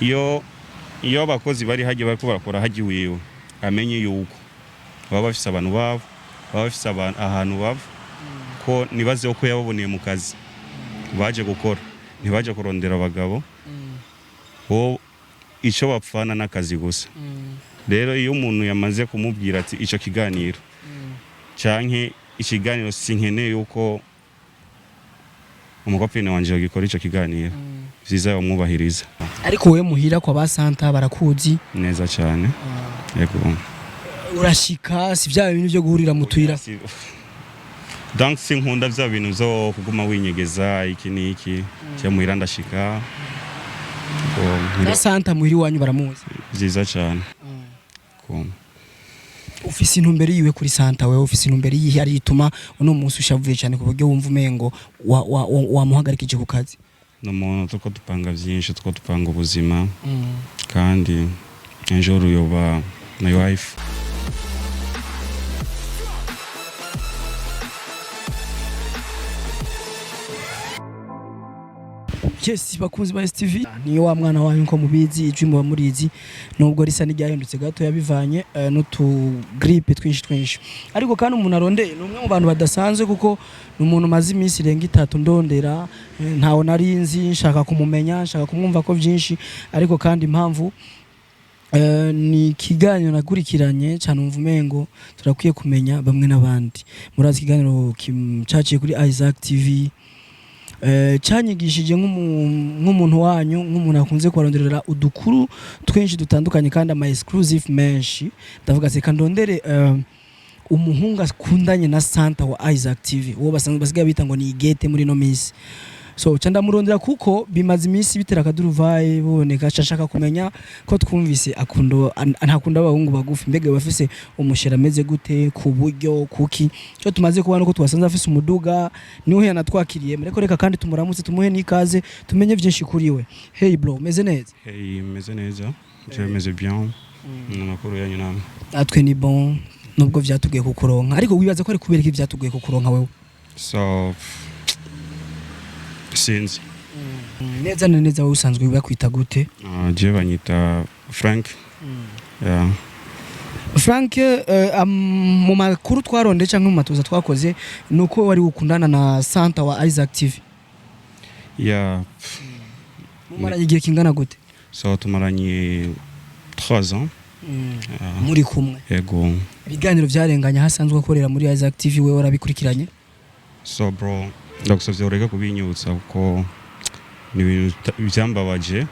Iyo abakozi bari hagiye bariko barakora hagiye wiwe, amenye yuko baba bafise abantu babo, baba bafise ahantu bava, ko nibaze ko yababoneye mu kazi baje gukora, ntibaje kurondera abagabo. Bo ico bapfana n'akazi gusa. Rero iyo umuntu yamaze kumubwira ati ico kiganiro canke ikiganiro sinkeneye yuko umukopine wanje yogikora ico kiganiro, vyiza yomwubahiriza. Ariko wowe muhira kwa ba Santa barakuzi? Neza cyane, yego. Urashika, si vya bintu byo guhurira mu tuyira? Donc sinkunda vya bintu vyo kuguma winyegeza iki n'iki. Cyo muhira ndashika. Na Santa muhira iwanyu baramuzi? Vyiza cyane. Ko Ufise intumbero yiwe kuri Santa? Wewe ufise intumbero yihe ari ituma uno munsi ushavuye cyane ku buryo wumva umengo wamuhagarikije ku kazi? Ni umuntu tuko dupanga vyinshi, tuko dupanga ubuzima, kandi un jour yoba my wife. Yes, bakunzi ba STV, niyo wa mwana wanyu nko mubizi, ijwi muba murizi, nubwo risa n'iryahindutse gato yabivanye n'utu grippe twinshi twinshi. Ariko kandi umuntu arondeye ni umwe mu bantu badasanzwe, kuko ni umuntu umaze iminsi irenga 3 ndondera, ntawe nari nzi, nshaka kumumenya, nshaka kumwumva ko byinshi. Ariko kandi impamvu ni ikiganiro nakurikiranye cyane, umva umengo turakwiye kumenya bamwe n'abandi. Murazi ikiganiro caciye kuri Isaac TV, canyigishije nk'umuntu wanyu, nk'umuntu akunze kubaronderera udukuru twinshi dutandukanye kandi ama exclusive menshi. Ndavuga ati reka ndondere umuhungu akundanye na Santa wa Isaac TV, uwo basanzwe basigaye bita ngo ni Igete muri no minsi. So ca ndamurondera kuko bimaze iminsi bitera akaduruvayi buboneka, ca nshaka kumenya ko twumvise akunda ntakunda abahungu bagufi, mbega bafise umushera ameze gute, ku buryo kuki cyo tumaze kubona ko twasanze afise umuduga, niwe yanatwakiriye. Mureko reka kandi tumuramutse, tumuhe n'ikaze, tumenye byinshi kuri we. Hey bro, meze neza? Hey, meze neza, je meze bien. Amakuru yanyu namwe? Natwe ni bon, nubwo vyatugiye kukuronka. Ariko wibaza ko ari kubera iki vyatugiye kukuronka wewe? So sinzi. Neza na neza wowe usanzwe bakwita gute? Je banyita Frank, yeah. Frank, mu makuru twaronde cyangwa mu matuza twakoze nuko wari ukundana na Santa wa Isaac TV. Yeah. Mumaranye igihe kingana gute? So tumaranye 3 ans. Muri kumwe? Yego. Ibiganiro byarenganye aho asanzwe akorera muri Isaac TV, wewe warabikurikiranye? So bro, ndagusavye ureke kubinyutsa kuko ni ibintu vyambabaje,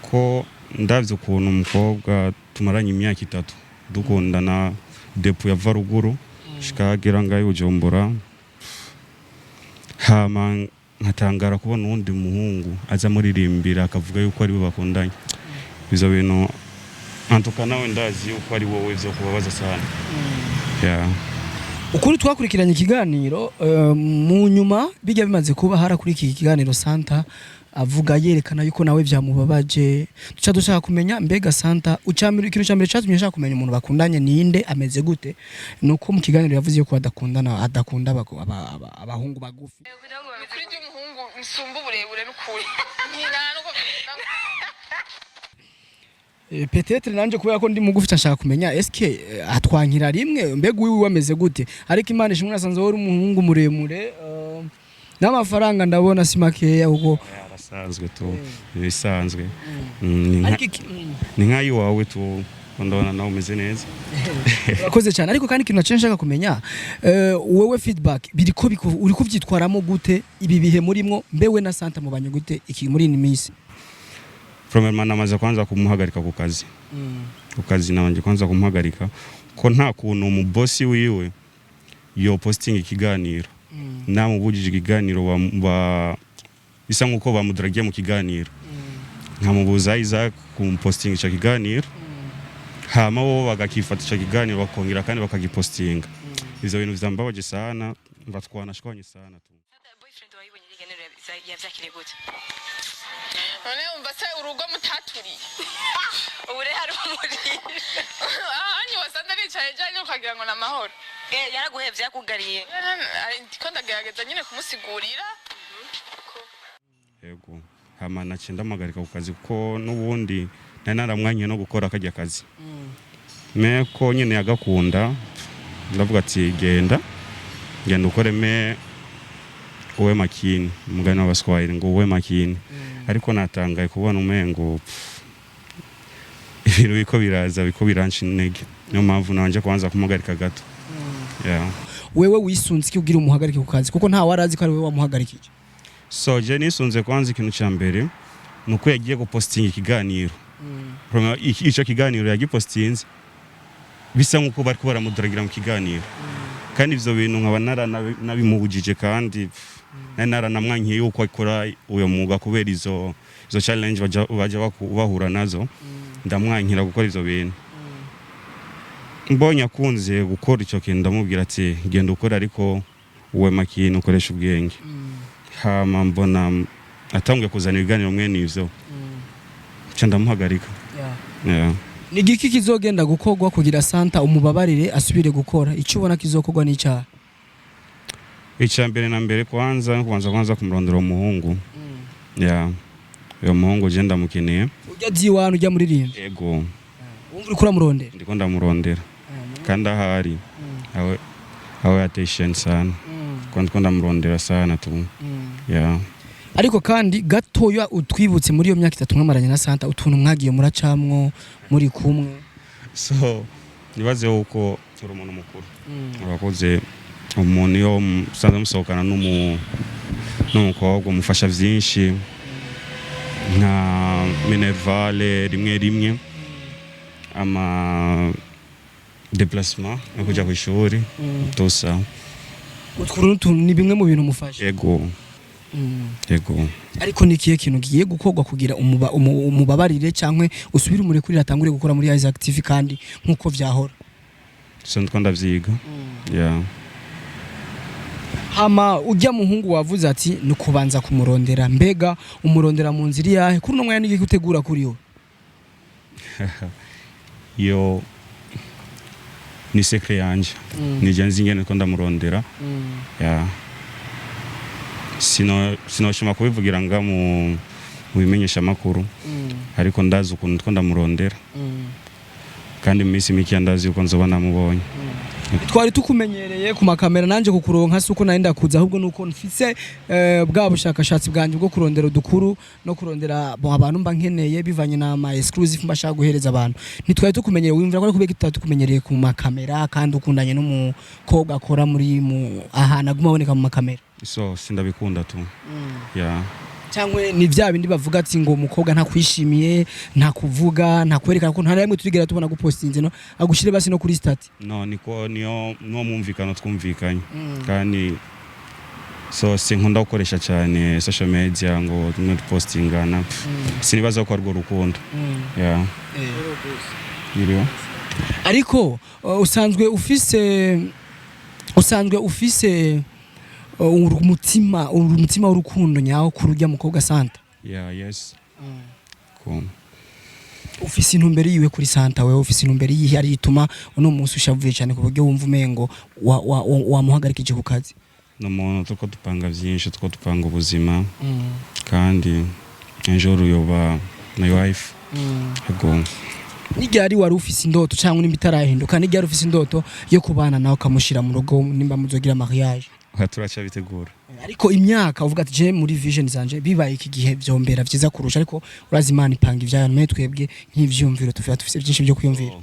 ko ndavye ukuntu umukobwa tumaranye imyaka 3 dukundana depuis yava ruguru shika agera ngaho i Bujumbura, hama nkatangara kubona uwundi muhungu aza amuririmbira akavuga yuko ari we bakundanye. Ivyo bintu antuka nawe ndazi yuko ari wowe vyo kubabaza sana, yeah. Ukuri twakurikiranye ikiganiro, mu nyuma bijya bimaze kuba harakurikiye ikiganiro Santa avuga yerekana yuko nawe byamubabaje. Duca dushaka kumenya mbega Santa ucambere, ikintu cya mbere cyatumye nshaka kumenya umuntu bakundanye ninde, ameze gute, nuko mu kiganiro yavuze yuko adakundana, adakunda abahungu bagufi. Kuri jya umuhungu nsumba uburebure n'ukuri nkina nuko. Peut-être nanje kubera ko ndi mugufi nshaka kumenya eske atwankira rimwe, mbega uwiwe ameze gute. Ariko Imana ishimwe nasanze wowe uri umuhungu muremure, n'amafaranga ndabona si makeya kuko Arasanzwe tu, ibisanzwe. Ariko Ni nk'ayiwawe tu, ndabona nawe umeze neza. Urakoze cyane. Ariko kandi ikintu naciye nshaka kumenya, wewe feedback biriko uri kuvyitwaramo gute ibi bihe murimwo? Mbewe na Santa mubanye gute iki muri iyi minsi? Premièrement namaze kwanza kumuhagarika ku kazi. Ku kazi nabanje kwanza kumuhagarika, ko nta kuntu umubosi wiwe yo posting ikiganiro namubujije ikiganiro, bisa nkuko bamudaragiye mu kiganiro, nkamubuza Isaac kumupostinga ico kiganiro, hama bo bagakifata ico kiganiro bakongera kandi bakagipostinga. Ivyo bintu vyambabaje sana, mbatwanashwanye sana tu. Boyfriend wayibonye ikiganiro yavyakiriye gute? None umva se urugo mutaturiye? Ubu rero hari umuriro. Ahanyu wasanze nicaye janye ukagira ngo ni amahoro. Yaraguhevye, yakugariye? Ndiko ndagerageza nyine kumusigurira. Yego. Hama naciye ndamuhagarika ku kazi, kuko n'ubundi nari naramwankiye no gukora kajya kazi, mais ko nyine yagakunda, ndavuga ati: "Genda, genda ukore, mais uwe makini." Umugani w'Abaswahili ngo uwe makini. Ariko natangaye kubona umengo pff, ibintu biko biraza, biko biranca intege. Niyo mpamvu nanje kubanza kumuhagarika gato, yeah. Wewe wisunze iki kugira umuhagarike ku kazi? Kuko nta warazi ko ari wewe wamuhagarikije. So je nisunze kwanza, ikintu cya mbere ni uko yagiye gupostinga ikiganiro. Ico kiganiro yagipostinze bisa nk'uko bariko baramudaragira mu kiganiro, kandi ivyo bintu nkaba naranabimubujije, kandi pff, nari naranamwankiye yuko akora uyo mwuga kubera izo challenge baja bahura nazo. Ndamwankira gukora ivyo bintu. Mbonye akunze gukora ico kintu, ndamubwira ati: "Genda ukora, ariko uwe makini, ukoresha ubwenge." Hama mbona atanguye kuzana ibiganiro mwene ivyo, nca ndamuhagarika, yeah. Ni igiki kizogenda gukorwa kugira Santa umubabarire asubire gukora? Icyo ubona kizokorwa n'icyaha? Icya mbere na mbere, kwanza no kubanza kwanza kumurondera umuhungu, yeah. Uyo muhungu je ndamukeneye. Ujya diwana, ujya muririmba? Ego. Wumva uriko uramurondera? Ndiko ndamurondera, kandi ahari awe attention sana, ko ndiko ndamurondera sana tu, yeah. Ariko kandi gatoya utwibutse muri iyo myaka 3 mwamaranye na Santa, utuntu mwagiye muracamwo muri kumwe. So nibaze yuko uri umuntu mukuru, urakoze. Umuntu iyo musanzwe musohokana n'umukobwa, umufasha vyinshi, nka minerval rimwe rimwe, ama déplacement yo kuja kw'ishuri, tusa. Utwo n'utuntu ni bimwe mu bintu mufasha? Ego. Ego. Ariko ni ikihe kintu giye gukorwa kugira umubabarire cyangwa usubire umurekurire atangure gukora muri Isaac TV kandi nk'uko vyahora? So ndiko ndavyiga, yeah. Hama ujya muhungu wavuze ati ni ukubanza kumurondera, mbega umurondera mu nzira iyahe? Kuri uno mwanya n'igihe utegura kuri we? Iyo ni secret yanje, nije nzi ingene ko ndamurondera, yeah. Sino sinoshima kubivugira nga mu bimenyesha makuru, ariko ndazi ukuntu two ndamurondera, kandi mu minsi mike ndazi yuko nzoba namubonye. Twari tukumenyereye ku makamera, nanje kukuronka si uko nari ndakuza, ahubwo nuko mfise bwa bushakashatsi bwanjye bwo kurondera udukuru no kurondera bo abantu mba nkeneye bivanye na ma exclusive mba shaka guhereza abantu. Ntitwari tukumenyereye. Wimvira ko ari kubera tutari tukumenyereye ku makamera kandi ukundanye n'umukobwa akora muri mu ahantu aguma aboneka mu makamera? So sindabikunda tu, yeah. Cyangwa ni bya bindi bavuga ati ngo umukobwa ntakwishimiye, ntakuvuga, ntakwerekana, ko nta na rimwe turigera tubona gupostinze no agushire basi no kuri status? No, niko niyo nuwo mwumvikano twumvikanye, kandi so sinkunda gukoresha cyane social media ngo tumwe dupostingana. Sinibaza ko arwo rukundo, yeah. Iriho. Ariko usanzwe ufise umutima w'urukundo nyawo kuri ujya mukobwa Santa? Yeah, yes. Ko Ufise intumbero yiwe kuri Santa? Wewe ufise intumbero yihe ari ituma uno munsi ushavuye cyane ku buryo wumva umengo wamuhagarikije ku kazi? Ni umuntu tuko dupanga byinshi, tuko dupanga ubuzima, kandi ejo yoba my wife. Ego. N'iryari wari ufise indoto, cyangwa nimba itarahinduka, n'iryari ufise indoto yo kubana nawe ukamushira mu rugo, nimba muzogira mariage? Aha turacyabitegura. Ariko imyaka uvuga ati je muri vision zanje bibaye iki gihe vyombera vyiza kurusha, ariko urazi Imana ipanga ivyayo, mwe twebwe nk'ivyumviro tufise byinshi byo kwiyumvira.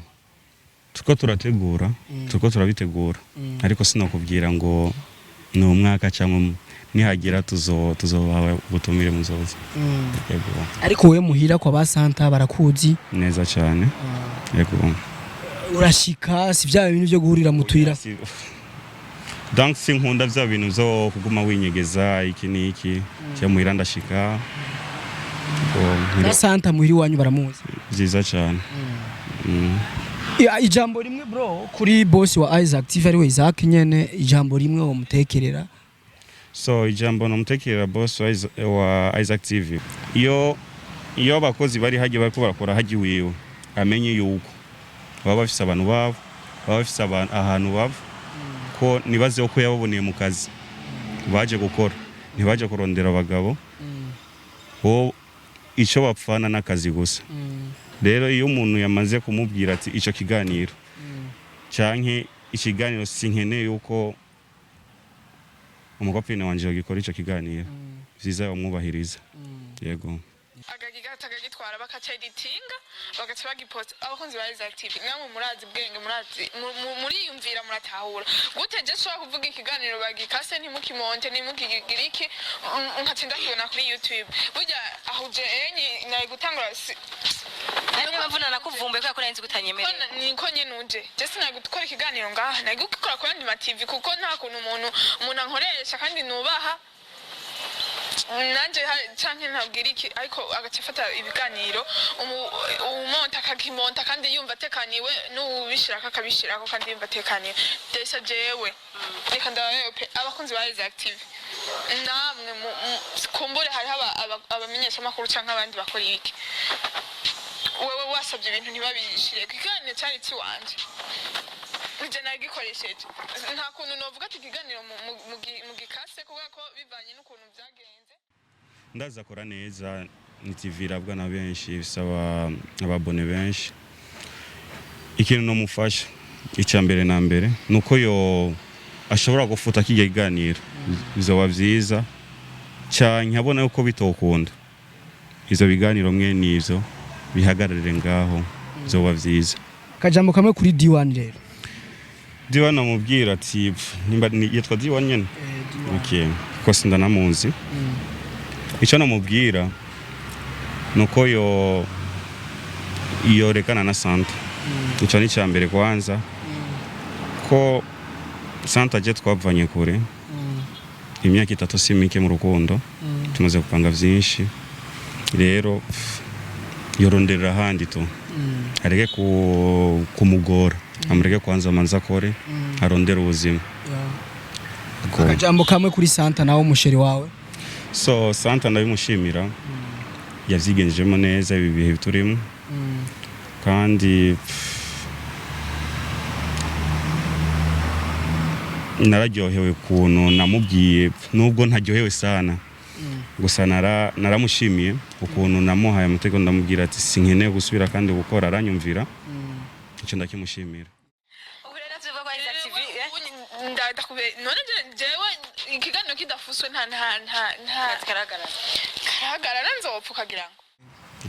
Tuko turategura, tuko turabitegura, ariko sinakubwira ngo ni umwaka cyangwa nihagira tuzobaha ubutumire muzoza. Yego. Ariko wowe muhira kwa ba Santa barakuzi? Neza cyane, yego. Urashika, si vya bintu byo guhurira mu tuyira? Donc sinkunda vya bintu vyo kuguma winyegeza iki n'iki. Cyo muhira ndashika. Na Santa muhira iwanyu baramuzi? Byiza cyane. Ya, ijambo rimwe bro kuri boss wa Isaac TV, ariwe Isaac nyene, ijambo rimwe womutekerera. So ijambo namutekerera boss wa Isaac TV, iyo abakozi bari hagiye bariko barakora haji wiwe, amenye yuko baba bafise abantu babo, baba bafise ahantu bava, ko nibaze ko yababoneye mu kazi baje gukora, ntibaje kurondera abagabo bo. Icyo bapfana n'akazi gusa. Rero iyo umuntu yamaze kumubwira ati icyo kiganiro canke ikiganiro sinkeneye yuko umukopine wanje yogikora ico kiganiro, vyiza yomwubahiriza, yego. Akagigata akagitwara, bakaca editinga, bagaca bagiposta. Abakunzi ba Isaac TV, namwe murazi ubwenge, murazi, muriyumvira, muratahura gute je nshobora kuvuga ikiganiro bagikase, ntimukimonte, ntimukigire iki, nkaca ndakibona kuri YouTube? Burya aho je enyi naye gutangura Niyo mpamvu nanakuvumbuye, kubera ko nari nzi ko utanyemerera. Niko nyene uje, je sinari gukora ikiganiro ngaha, nari gukora ku yandi ma TV, kuko nta kuntu umuntu ankoresha kandi nubaha nanje canke ntabwira iki, ariko agaca afata ibiganiro, umonta akakimonta kandi yumva atekaniwe, n'uwubishirako akabishirako kandi yumva atekaniwe. Desa jewe reka ndabayeho pe. Abakunzi ba Isaac TV, namwe kumbure hariho abamenyeshamakuru canke abandi bakora ibiki. Wewe wasabye ibintu ntibabishire, ikiganiro cari ciwanje, nije nagikoresheje. Nta kuntu novuga ati ikiganiro mugikase, kubera ko bivanye n'ukuntu vyagenze. Ndaza akora neza, ni TV irabwa na benshi, bisaba ababone benshi. Ikintu nomufasha, icya mbere na mbere, nuko yo ashobora gufuta kijya kiganiro, bizoba vyiza cyane. Abona yuko bitokunda, ivyo biganiro mwe n'ivyo bihagararire ngaho, bizoba vyiza. Akajambo kamwe kuri D1 rero. Diwan namubwira ati pf, nimba yitwa Diwan nyene, okay, kuko sindanamuzi. Icyo namubwira nuko yo yorekana na Santa. Icyo ni icya mbere kwanza, ko Santa je twavanye kure, imyaka 3 si mike mu rukundo, tumaze gupanga vyinshi. Rero pff, yoronderera ahandi tu, areke kumugora, amureke kwanza amanze akore, arondere ubuzima. Akajambo kamwe kuri Santa nawe, umusheri wawe. So Santa ndabimushimira, yavyigenjejemo neza ibi bihe turimo, kandi pff, nararyohewe ukuntu namubwiye, nubwo ntaryohewe sana, gusa naramushimiye ukuntu namuhaye amategeko, ndamubwira ati sinkeneye gusubira kandi gukora, aranyumvira. Icyo ndakimushimira. Ubu rero tuvuga ko Isaac TV Ndakube none jewe ikiganiro kidafuswe nta Kagaragara. Karahagarara, nzopfa ukagira ngo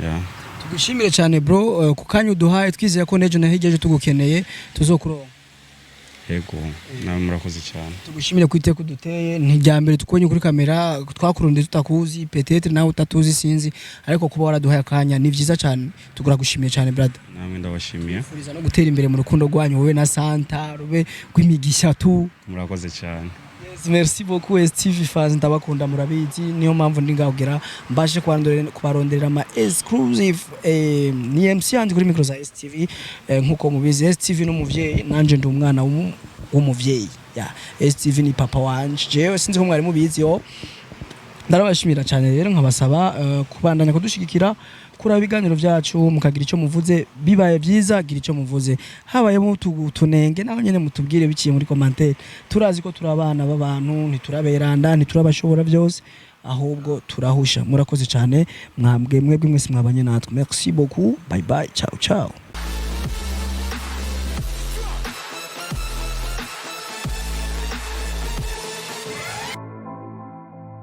Yeah. Tugushimire cyane bro, ku kanya uduhaye. Twizeye ko n'ejo na hirya ejo tugukeneye tuzokuronka. Yego, nawe murakoze cyane. Tugushimire ku iteka uduteye. Ntirya mbere tukubonye kuri kamera, twakurunde tutakuzi, peut-être nawe utatuzi, sinzi, ariko kuba waraduhaye akanya ni byiza cyane. Tuguragushimiye cyane, brother. Namwe ndabashimiye. Furiza no gutera imbere mu rukundo rwanyu wowe na Santa, rube rw'imigisha tu. Murakoze cyane. Yes, merci beaucoup STV fans, ndabakunda murabizi, niyo mpamvu ndi ngahogera mbashe kubaronderera ama exclusive. Ni MC yandi kuri micro za STV. Nkuko mubizi, STV n'umuvyeyi, nanje ndi umwana w'umuvyeyi ya STV, ni papa wanje jewe, sinzi ko mwari mubizi yo. Ndarabashimira cyane rero, nkabasaba kubandanya kudushigikira, kuraba ibiganiro byacu, mukagira icyo muvuze. Bibaye byiza, gira icyo muvuze. Habayemo utunenge, naho nyene mutubwire biciye muri commentaire. Turazi ko turi abana b'abantu, ntituraberanda, ntiturabashobora byose, ahubwo turahusha. Murakoze cyane mwambwe mwebwe mwese mwabanye natwe. Merci beaucoup, bye bye, ciao ciao.